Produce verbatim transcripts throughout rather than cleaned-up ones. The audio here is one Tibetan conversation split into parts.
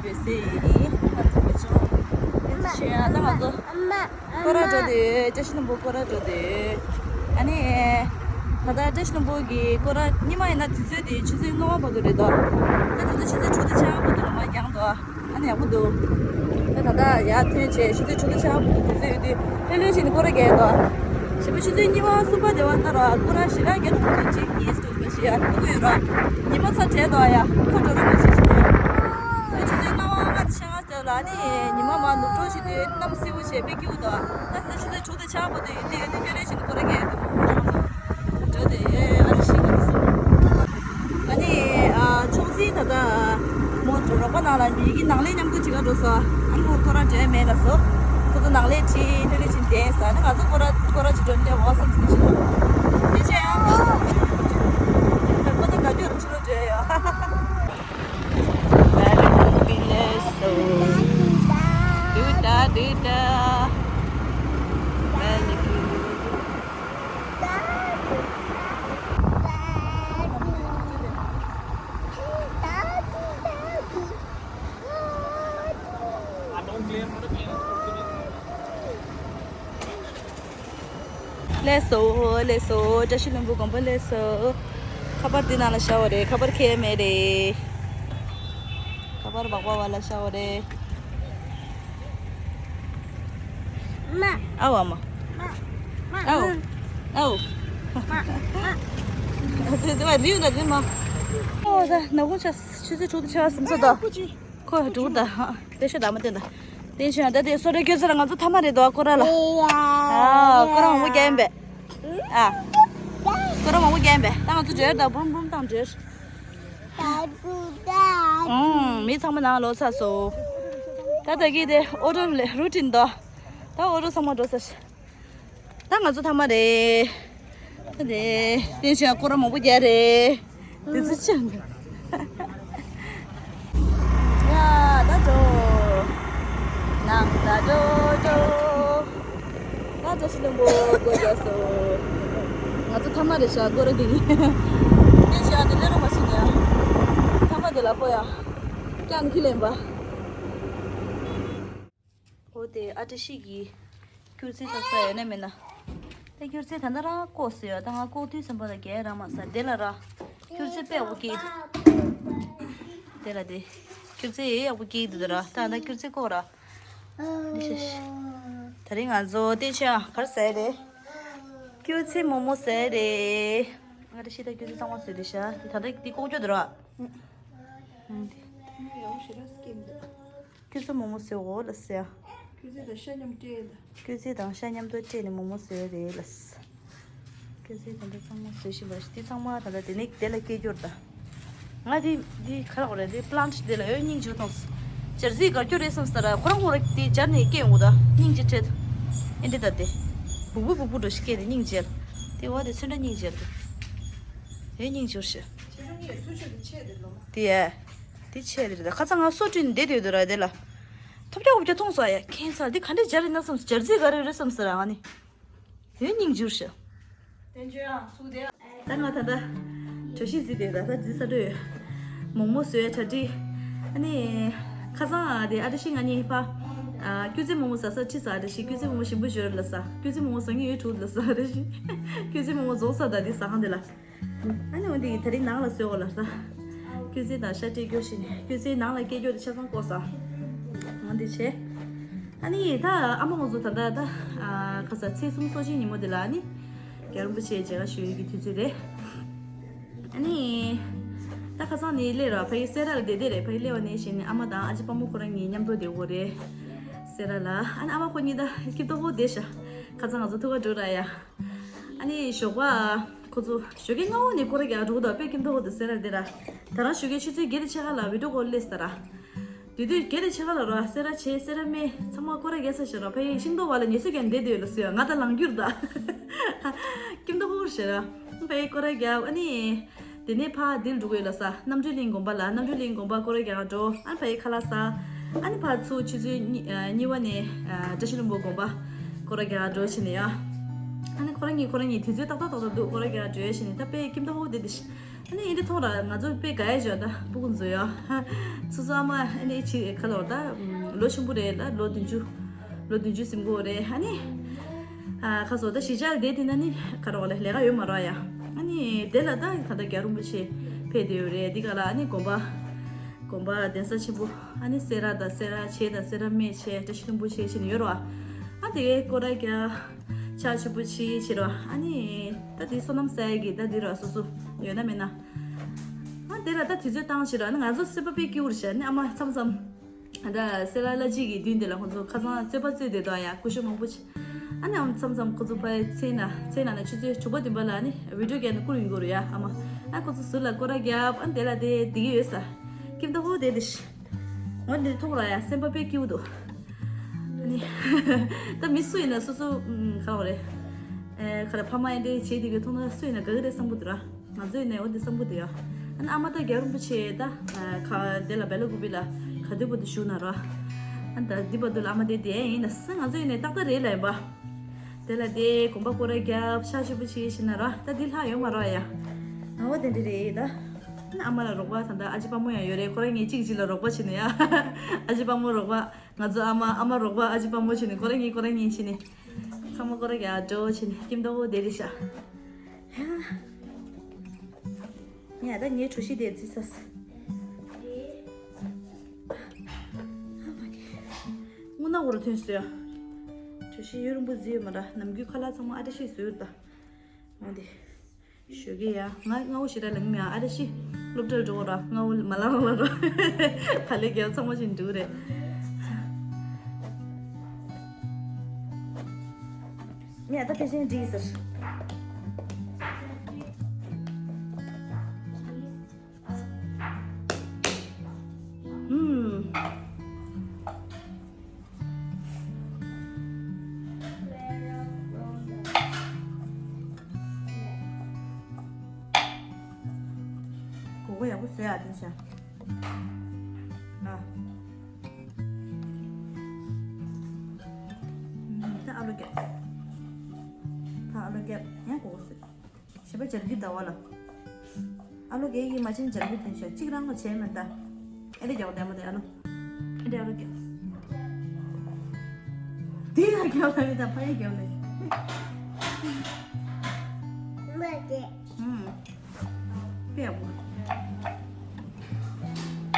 བའི་སེ་ཡིན། ང་ཚོ་བུ་ཆུང་། དེ་ཚོ་ཆེ་ཡ་ད་ང་ཚོ་སྐོར་ར་འགྲོ་དེ་བཀྲ་ཤིས་ལྷུན་པོ་སྐོར་ར་འགྲོ་དེ། ཨ་ནི་ད་ལྟ་བཀྲ་ཤིས་ལྷུན་པོ་གི་སྐོར་ར་ཉི་མ་ཡིན་ན་དུས་ཚོད་དེ་ཆུ་ཚོད་ལྔ་པ་བར་དུ་རེད་དོ། ད་དུས་ཚོད་ཆུ་ཚོད་དྲུག་དང་ཕྱེད་ཀ་བར་དུ་ལ་མ་འགྱངས་དོ། ཨ་ནི་ཡག་པོ་འདུག་ད་ད་ལྟ་ཡར་ཐོན་བྱས་ཆུ་ཚོད་དྲུག་དང་ཕྱེད་ཀ་བར་དུ་དུས་ཚོད་ཡོད་དུས་ལྷོད་ལྷོད་བྱས་ནས་སྐོར་ར་རྒྱག་དོ། ཞེ་པོ་ཆུ་ཚོད་གཉིས་པ་གསུམ་པ་དེ་བར་ལྟར་བ་སྐོར་ར་ཞེ་དྲག་རྒྱག་ཐུབ་མཁན་ཅིག་ཡིན་སྲིད་པ་ཞིག་ཡར་ཐུག་གི་ཡོད་ར། ཉི་མ་ཚ་དྲགས་དོ་ཡ། ཁོ་འགྲོ་ར་མ་བྱེད་ཞིག་འགྲོ། ཆུ་ཚོད་ལྔ་པ་ལྔ་དང་ཕྱེད་ཀ་ལ་ནི་ཉི་མ་མར་ནུབ་འགྲོ་བཞིན་དུ་གནམ་བསིལ་པོ་བྱས་དཔེ་སྐྱིད་པོ་འདུག་ད་ལྟ་ཆུ་ཚོད་དྲུག་དང་ཕྱེད་ཀ་བར་དུ་ཡོད་དུས་ཡོད་དུས་ལྷོད་ལྷོད་བྱས་ནས་སྐོར་ར་རྒྱག་ཡོད་འདུག་འགྲོ་དེ་ཨ་རི་ཤི་གི་སོང་། ཨ་ནི་ཨ་ཕྱོགས་འཛིན་ད་ལྟ་མོ་རོགས་པ་ནང་ལ་མི་གི་ནང་ལས་མཉམ་དུ་བྱེད་ག་འགྲོ་སོང་། ཨ་ནི་མོ་སྐོར་ར་འགྲོ་ཡ་མེད་ལབ་སོང་། ཁོ་ཚོ་ནང་ལས་ཁྲིད་ལྷོད་ལྷོད་བྱས་བསྡད་སོང་། ཨ་ནི་ང་ཚོ་སྐོར་ར་སྐོར་ར་ཅིག་འགྲོ་འདྲ་བོ་བསམ་ཚུལ་ཞིག་འདུག་དེ་བྱས་ཡང་ཁོ་ཚོ་ག་དུས་རུ་ཕྱི་ལོགས་འགྲོ་ཡ་ཡོད། Malibu Leso. Duda, duda. Malibu. ལེགས་སོ། ལེགས་སོ། བཀྲ་ཤིས་ལྷུན་པོ་དགོན་པ་ལེགས་སོ། ཁ་པར་འདི་ནང་ལ་བཞག་པ་རེད། ཁ་པར་ཁྱེར་མེད་རེད། ཁ་པར་སྦག་སྦག་བ་ལ་བཞག་པ་རེད། མ། ཨའོ་ཨ་མ། མ། ཨའོ། མ། ཨའོ། མ། ཨ་ཙི་ཙི་བ་རིའུ་ལ་རི་མ། ཨོ་ད་ནག་ཁུང་ཆ་ཆུ་ཚོད་དྲུག་དང་ཕྱེད་ཀ་ཟིན་ས་ད། ཁོ་འགྲོ་ད་ཧ། དེ་ཤོད་ད་མ་བསྟན་ད། དེ་ཤོད་ད་དེ་སོ་རེ་སྐྱོ་ཚར་ང་ཚོ་ཐ་མ་རེད་དོ་ཁོ་ར་ལ། ཨ་ཁོ་ར་མང་པོ་རྒྱག་ཡིན་པས། ཨ། ཁོ་ར་མང་པོ་རྒྱག་ཡིན་པས། ད་ང་ཚོ་འབྲེལ་ད་བུམ་བུམ་དང་འབྲེལ། ཨང་། མི་ཚང་མ་ནང་ལོག་ཚར་སོང་། ད་ད་གི་དེ་ཨོ་ཏོ་ལས་རུ་ཊིན་དོ། ད་ཨོ་ཏོ་ཚང་མ་འགྲོ་ཚར། ད་ང་ཚོ་ཐ་མ་རེད། ད་དེ་དེ་ཤོད་སྐོར་ར་མང་པོ་རྒྱག་རེད། དེ་ཚོ་ཅི་ཡང་། ཡ་ད་འགྲོ། ནང་ད་འགྲོ་འགྲོ། ད་བཀྲ་ཤིས་ལྷུན་པོ་སྐོར་རྒྱག་སོང་། ང་ཚོ་ཐ་མ་རེད་ཤག་སྐོར་ར་གི་ནི། དེ་ཤོད་དེ་ལས་ར་མ་ཤི་ནས་ཡ། ཐ་མ་དེ་ལ་ཕོ་ཡ། ཀྱང་ཁི་ལེན་པ། འོ་དེ་ཨ་བཀྲ་ཤིས་ཀྱི་སྐྱུར་རྩི་ཚ་ས་ཡོད་ན་མེད་ན། ད་སྐྱུར་རྩི་ད་ལྟ་རང་བཀོག་སོང་ཡ། ད་ང་བཀོག་དུས་ཙམ་པ་ལ་རྒྱལ་རང་མ་ཟ་དེ་ལ་ར། སྐྱུར་རྩི་དཔེ་ཡག་པོ་སྐྱེས། དེ་ལ་དེ། སྐྱུར་རྩི་ཡེ་ཡག་པོ་སྐྱེས་འདུག་ད་ར་ད་ད་སྐྱུར་རྩི་བཀོག་ར། འདི་ཤ་ཤ། ད་རིང་ང་ཚོ་དེ་ཆ་གར་ཟ་ཡ་རེད། སྐྱུར་རྩི་མོག་མོག་ཟ་ཡ་རེད། ང་ད་ཤི་ད་སྐྱུར་རྩི་གཙང་མ་བཟོས་དེ་ཤ་དེ་ད་ད་འདི་བཀོག་རྒྱུ་འདུག་ར། ཨང་དེ། ཡག་པོ་ཞེ་དྲག་སྐྱེས་འདུག་སྐྱུར་རྩི་མོག་མོག་བཟོས་འོ་ལ་ཟེར། སྐྱུར་རྩི་དང་ཤ་མཉམ་སྤྲད་ཡོད་ད། སྐྱུར་རྩི་དང་ཤ་མཉམ་དུ་སྤྲད་ནས་མོག་མོག་བཟོས་རེད་ལ། སྐྱུར་རྩི་དང་འདི་ཚང་མ་བཟོས་བཞིན་པ་ཞིག་འདི་ཚང་མ་ད་ལྟ་དེ་ནས་དེ་ལ་སྐྱེ་རྒྱུར་ད། ང་འདི་འདི་ག་རེ་རེད་འདི་པ་ལན་ཊི་འདི་ལ་ཡོད་སྙིང་རྗེ་མཐོང་སོང་། སྦྱར་རྩི་དགར་རྒྱུ་རེད་བསམ་ས་ར་ཁོ་རང་ཁོ་ར་དེ་སྦྱར་ནས་སྐྱེ་ཡོང་གི་ད་སྙིང་རྗེ་ཁྲེལ། ཨེ་འདི་ད་དེ། སྦུག་སྦུག་སྦུག་སྦུག་འགྲོ་ཞིག་སྐྱེ་ནས་སྙིང་རྗེ། དེ་བ་དེ་ཚོན་ཁྲ་སྙིང་རྗེ་དེ། དེ་སྙིང་རྗེ་ཞེ། དེ་ཡ། དེ་ཆེ་དེ་རེད་ད། ཁ་སང་ང་སོ་བྲིས་ནས་བསྡད་དུས་དུ་ར་དེ་ལ། ཐོབ་རྒྱག་འུབ་རྒྱག་མཐོང་སོང་ཡ་ཁྱད་མཚར་འདི་ག་འདྲས་སྦྱར་རེད་ན་བསམ་སོང་། སྦྱར་རྩི་ག་རེ་རེད་བསམ་སོང་ར་ང་ནི། དེ་སྙིང་རྗེ་ཞེ། ད་ང་ད་ལྟ་གྲོ་ཞིབ་བཟི་དེ་ད་ལྟ་བཟི་ས་འགྲོ་ཡོད། མོག་མོག་བཟོས་གྲ་སྒྲིག་ཨ་ནི། ཁ་སང་དེ་ཨ་བཀྲ་ཤིས་ང་གཉིས་ཕ། སྐྱུར་རྩི་མོག་མོག་ཟ་ས་ཁྲིད་ས་ཨ་བཀྲ་ཤིས་སྐྱུར་རྩི་མོག་མོག་ཞིམ་པོ་ཞོར་ལ་ཟ། སྐྱུར་རྩི་མོག་མོག་ཟ་ངེས་ཡོད་ཐུག་ལ་ཟ་ཨ་བཀྲ་ཤིས། སྐྱུར་རྩི་མོག་མོག་རྫོགས་ས་ད་དེ་ཟ་ཁང་དེ་ལ། ཨ་ནི་འོན་ཏེ་ད་རིང་ནང་ལ་བཟོས་འོ་ལ་ད། སྐྱུར་རྩི་དང་ཤ་སྤྲད་རྒྱུ་ཞིག་ནས་སྐྱུར་རྩི་ནང་ལ་སྐྱེ་རྒྱུ་དེ་ཆ་ཚང་བཀོག་ས། འོན་ཏེ་བྱས། ཨ་ནི་ད་ཨ་མ་ང་ཚོ་ད་ལྟ་ད། ཁ་ས་ཚེས་གསུམ་སོ་གཅིག་ཉིན་མོ་དེ་ལ་ཨ་ནི། རྒྱལ་བ་རིན་པོ་ཆེ་མཇལ་ཁ་ཞུ་ཡུལ་གྱི་དུས་ཚོད་རེད། ཨ་ནི། ད་ཁ་སང་ནི་སླེབས་ར་ཕ་གི་སེ་ར་ལ་བསྡད་བསྡད་རེད། ཕ་གི་སླེབས་པ་ནས་བཞིན་ཨ་མ་དང་ཨ་ཅེ་དཔའ་མོ་ཁོ་རང་གཉིས་མཉམ་དུ་བསྡད་ཡོད་རེད། སེ་ར་ལ་ཨ་ནི་ཨ་མ་ཁོ་གཉིས་ད་སྐྱིད་ཏོག་པོ་བསྡད་ཤག་ཁ་སང་ང་ཚོ་ཐུག་ག་འགྲོ་ར་ཡ། ཨ་ནི་ཞོགས་པ། ཁོ་ཚོ་ཞོགས་ཀའི་སྔ་བོ་ནས་སྐོར་ར་རྒྱག་འགྲོ་གི་འདུག་དཔེ་སྐྱིད་ཏོག་པོ་འདུག་སེ་ར་འདི་ར། ད་རང་ཞོགས་ཀའི་ཆུ་ཚོད་བརྒྱད་དང་ཕྱེད་ཀ་ལ་བི་ཌི་ཡོ་ཀོལ་སླེབས་ས་ར། དུས་དུས་བརྒྱད་དང་ཕྱེད་ཀ་ལ་ར་སེ་ར་བྱེས་སེ་ར་སྨད་ཚང་མ་སྐོར་ར་རྒྱག་ས་ཞིག་ར་ཕ་གི་ཤིང་ཏོག་བ་ལ་ཉལ་ས་རྒྱག་བསྡད་བསྡད་ཡོད་ལ་སུ་ཡ་ང་ད་ལངས་རྒྱུར་ད། སྐྱིད་ཏོག་པོ་ཞིག་ར། ཕ་གི་སྐོར་ར་རྒྱག་ཨ་ནི། དེ་ནས་ཕར་འདིར་འགྲོ་གི་ཡོད་ལ་ས་རྣམ་གྲོལ་གླིང་དགོན་པ་ལ་རྣམ་གྲོལ་གླིང་དགོན་པ་སྐོར་ར་རྒྱག་འགྲོ་ཨ་ནི་ཕ་གི་ཁ་ལག་ཟ། ཨ་ནི་ཕར་ཚུར་ཆུ་ཚོད་གཉིས་གཉིས་པ་ནས་བཀྲ་ཤིས་ལྷུན་པོ་དགོན་པ་སྐོར་ར་རྒྱག་འགྲོ་ཕྱིན་ནས་ཡ། ཨ་ནི་ཁོ་རང་གཉིས་ཁོ་རང་གཉིས་དུས་ཚོད་ཏག་ཏག་ཏག་ཏག་འདུག་ཁོ་རང་གཉིས་འགྲོ་ཡ་ཞིག་ནི་ད་དཔེ་ཁྱིམ་ཐོག་ཧོ་དེ་དེ་ཤི། ཨ་ནི་ཨེ་འདྲ་ཐོག་ར་ང་ཚོ་དཔེ་དགའ་ཡ་བྱོས་ད་སྤུ་གུ་མཛོ་ཡ། སོ་སོ་ཨ་མ་ཨེ་འདྲ་ཆི་ཁ་ལོར་ད་ལོ་ཆེན་པོ་རེད་ལ་ལོ་བདུན་ཅུ། ལོ་བདུན་ཅུ་ཟིན་གོ་རེད། ཨ་ནི་ཁ་སོ་ད་གཞིས་ཆགས་དེ་དེ་ན་ནི་ཁ་རོག་ལ་ལས་ཀ་ཡོད་མ་རོགས་ཡ། ཨ་ནི་དེ་ལ་ད་ད་ད་རྒྱལ་རོང་པོ་ཆེ་ཕེབས་དེ་ཡོད་རེད། འདི་ག་ལ་ཨ་ནི་དགོན་པ་དགོན་པ་གདན་ས་ཆེན་པོ་ཨ་ནི་སེ་ར་དང་སེ་ར་ཆེ་དང་སེ་ར་སྨད་ཆེ་བཀྲ་ཤིས་ལྷུན་པོ་ཆེ་ཆེ་ནི་ཡོད་རོགས། ཨ་དེ་གའི་སྐོར་ར་རྒྱ་ཆ་ཆུ་བོ་ཆེ་ཆེ་རོ། ཨ་ནི་ད་དེ་སོ་ནམ་ས་ཡ་གི་ད་དེ་ར་སོ་སོ་ཡོད་ན་མེད་ན། ཨ་དེ་ལ་ད་དུས་ཚོད་བཏང་ཆེ་རོ། ཨ་ནི་ང་ཚོ་སེམས་པ་དཔེ་སྐྱིད་པོ་རེད་ཤག་ཨ་ནི་ཨ་མ་མཚམས་མཚམས་ད་སེ་ར་བླ་སྤྱི་གི་མདུན་དེ་ལ་ཁོང་ཚོ་ཁ་སང་རྩོད་པ་རྩོད་བསྡད་དོ་ཡ་སྐུ་ཞབས་མང་པོ་ཆེ། ཨ་ནི་ཨ་མ་མཚམས་མཚམས་ཁོང་ཚོ་ཕ་མཚན་ན་མཚན་ན་ན་ཆུ་ཚོད་དྲུག་པ་བདུན་པ་ལ་ཨ་ནི་བི་ཌིའོ་རྒྱག་ནས་བསྐུར་ཡོང་གི་རེད་ཡ་ཨ་མ། ཨ་ཁོང་ཚོ་ཟུར་ལ་སྐོར་ར་རྒྱབ། ཨ་ནི་དེ་ལ་དེ་དེ་གི་ཡོད་ས་ཁྱིམ་ཐོག་ཧོ་དེ་དེ་ཤི། འོ་འདི་མཐོང་ར་ཡ་སེམས་པ་དཔེ་སྐྱིད་པོ་འདུག་ཨ་ནི་ད་མི་སུ་ཡིན་ན་སོ་སོ་ཨུམ་ག་རེ་ཨེ་ག་རེ་ཕ་མ་ཡིན་དེ་བྱེད་དེ་གི་མཐོང་ན་སུ་ཡིན་ན་དགའ་གི་རེད་བསམ་གི་འདུག་ར། ང་ཚོ་ཡིན་ནའི་འོ་འདི་བསམ་གི་འདུག་ཡ། ཨ་ནི་ཨ་མ་ད་རྒྱལ་རོང་པོ་ཆེ་ད་ཨ་ག་དེ་ལ་སྦེ་ལ་ཀུ་པི་ལ་ག་དུས་བར་དུ་བཞུགས་ན་ར། ཨ་ད་འདི་བར་དུ་ལ་ཨ་མ་དེ་དེ་ཡིན་ན་སུ་ང་ཚོ་ཡིན་ནའི་ཏག་ཏག་རེད་ལ་ཡིན་པ། དེ་ལ་དེ་དགོན་པ་སྐོར་ར་རྒྱབ་ཕྱག་ཕྱི་པོ་ཆེ་ཤི་ན་ར་ད་འདི་ལྷག་ཡོད་མ་ར་ཡ། ཨ་འོ་དེ་འདྲ་རེད་ད། ཨ་མ་ལ་རོགས་པ་ད་ལྟ་ཨ་ཅེ་དཔའ་མོ་ཡང་ཡོད་རེད། ཁོ་རང་གཉིས་གཅིག་གཅིག་ལ་རོགས་པ་བྱེད་ནས་ཡ། ཨ་ཅེ་དཔའ་མོ་རོགས་པ། ང་ཚོ་ཨ་མ་ཨ་མ་རོགས་པ་ཨ་ཅེ་དཔའ་མོ་བྱེད་ནས་ཁོ་རང་གཉིས་ཁོ་རང་གཉིས་བྱེད་ནས། ཚང་མ་ཁོ་རང་གཉིས་ཨ་འགྲོ་བྱེད་ནས་ཁྱིམ་ཐོག་དེ་རེད་ཤག་ཡ། ངས་ད་ངའི་གྲོ་ཞིབ་དེ་རྩི་ས། དངུལ་ནག་འོར་ཐོན་སོ་ཡ། གྲོ་ཞིབ་ཡུན་རིང་པོ་རྩི་ཡོད་མ་ར་ནམ་རྒྱུན་ཁ་ལག་ཚང་མ་ཨ་འདྲ་ཞིག་བཟོས་ཡོད་ད། འོ་དེ། ཞོགས་ཀས་ཡ། ང་སྔ་བོ་ཞེ་དྲག་ལངས་མེད་ཨ། ཨ་རེ་ཤི། སློབ་གྲྭར་འགྲོ་ར་སྔ་བོ་མ་ལངས་ལ་ར། ག་ལེ་རྒྱལ་ཚང་མ་ཞིག་འགྲོ་རེད། ངས་ད་ཕལ་ཆེར་འགྲིག་ཟེར། ཧུམ། སྒོར་སྒོར་ཡག་པོ་བཟོས་ཨ་དེ་བྱ། ཨ། ད་ཨ་ལོ་རྒྱབ། ད་ཨ་ལོ་རྒྱབ་ཡང་སྒོར་སྒོར་བཟོས། ཞེས་པ་སྦྱར་གྱི་ཟླ་བ་ལ། ཨ་ལོ་རྒྱག་གི་མ་བྱིན་སྦྱར་གྱི་དེ་ཤོག་གཅིག་རང་ལ་བྱས་མེད་ད། ཨེ་འདྲ་རྒྱག་དེ་མ་དེ་ཨ་ལོ། ཨེ་འདྲ་ཨ་ལོ་རྒྱག་དེ་ལ་རྒྱག་ལ་མེད་ད་ཕ་ཡ་རྒྱག་ལ། མ་དེ། ཧུམ། དཔེ་ཡག་པོ།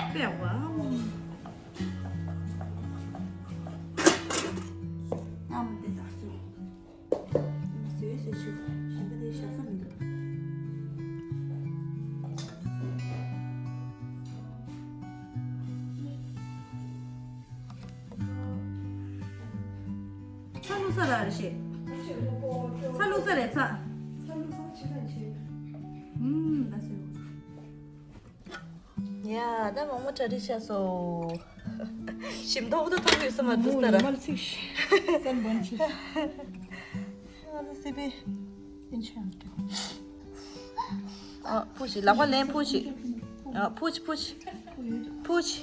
དཔེ་ཡག་པོ་ཨ། ཨ་མ་དེ་ད་སུ། བཟོས་བཟོས་ཆུ་ཞིམ་པ་དེ་བཞག་ས་མི་འདུག་ཚ་བླུགས་ས་ར་རེད་ཤེས། ཚ་བླུགས་ས་རེད་ཚ། ཚ་བླུགས་ས་ཆེ་ཐག་ཆེ། ཨུམ་ད་སོ། ཡ་ད་མོག་མོག་གྲ་སྒྲིག་བྱས་སོང་། ཞིམ་མདོག་ཏུ་མཐོང་གི་ཡོད་ས་མ་འདུག་ལྟ་ར། མོག་མོག་ཚིག་ཤི་སན་བན་ཆི། ང་ཚོ་སི་པི། ཨིན་ཆི་ཡང་འདུག་ཨ་ཕུ་ཆི་ལག་པ་ལེན་ཕུ་ཆི། ཨ་ཕུ་ཆི་ཕུ་ཆི། ཕུ་ཆི།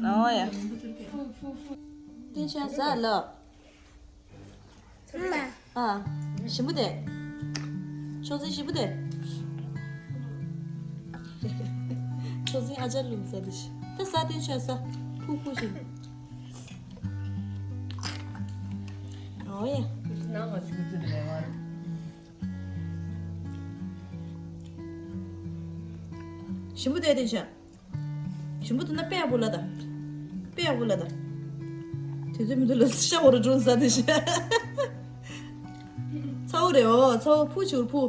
ཨོ་ཡ། ཏིན་ཆན་ཟ་ལ། ཨ། ཞིམ་པོ་དེ། ཆོག་ཟིན་ཞིམ་པོ་དེ། ཆོག་ཟིན་ཨ་ཅར་ལུང་ཟ་དེ་ཤི། ད་ཟ་དེ་ཆོག་ཟ། ཕུ་ཕུ་ཞིམ། ཨོ་ཡ། ཞིམ་པོ་དེ་དེ་ཆོག་ཞིམ་པོ་འདུག་ན་དཔེ་ཡག་པོ་ལ་ད། དཔེ་ཡག་པོ་ལ་ད། དུས་ཚོད་མི་འདུག་ལ་ཤ་བོ་རུ་འགྲོ་ཟ་དེ་ཤ། ཚ་བོ་རེད་འོ་ཚ་བོ་ཕུ་ཆུར་ཕུ།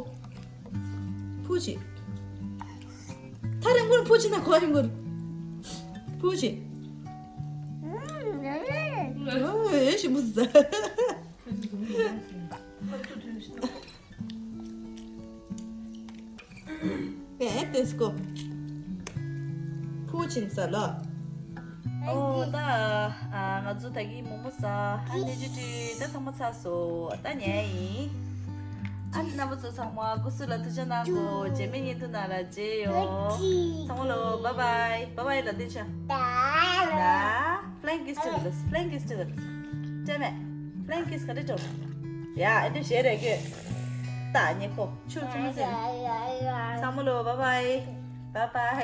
ཕུ་ཆི། ཐ་རེ་མགུར་ཕུ་ཆི་ན་ཁོ་ཡི་མགུར། ཕུ་ཆི། ཨོ་ཨེ་ཞིམ་པོ་ཟ། ཨེ་ཏེ་སྐོ། ཕུ་ཆིན་ས་ལོ། ཨོ་ད་ང་ཚོ་ད་གིན་མོག་མོག་ཟ་ཨ་ནེ་ཇུ་ཏི་ད་ཚང་མ་ཚར་སོང་ད་ཉལ་ཡིན། ཨ་ནི་རྣམ་པ་ཚོ་ཚང་མ་སྐུ་གཟུགས་ལ་ཐུགས་ཅག་གནང་གོ་རྗེས་མའི་བརྙན་ཐུང་ནང་ལ་མཇལ་ཡོང་། ཚང་མ་ལོ་bye bye bye bye ལ་ཏེ་ཆ། ད། Flying kiss to the lips. Flying kiss to the lips. ལྟད་མོ། Flying kiss ག་འདྲ་སྤྲོད། ཡ་ཨེ་འདྲ་བྱས་རེད་ཀྱི། ད་ཉེ་ཁོ་ཆུ་ཚུམ་ཟིན། ཚང་མ་ལོ་bye bye bye bye།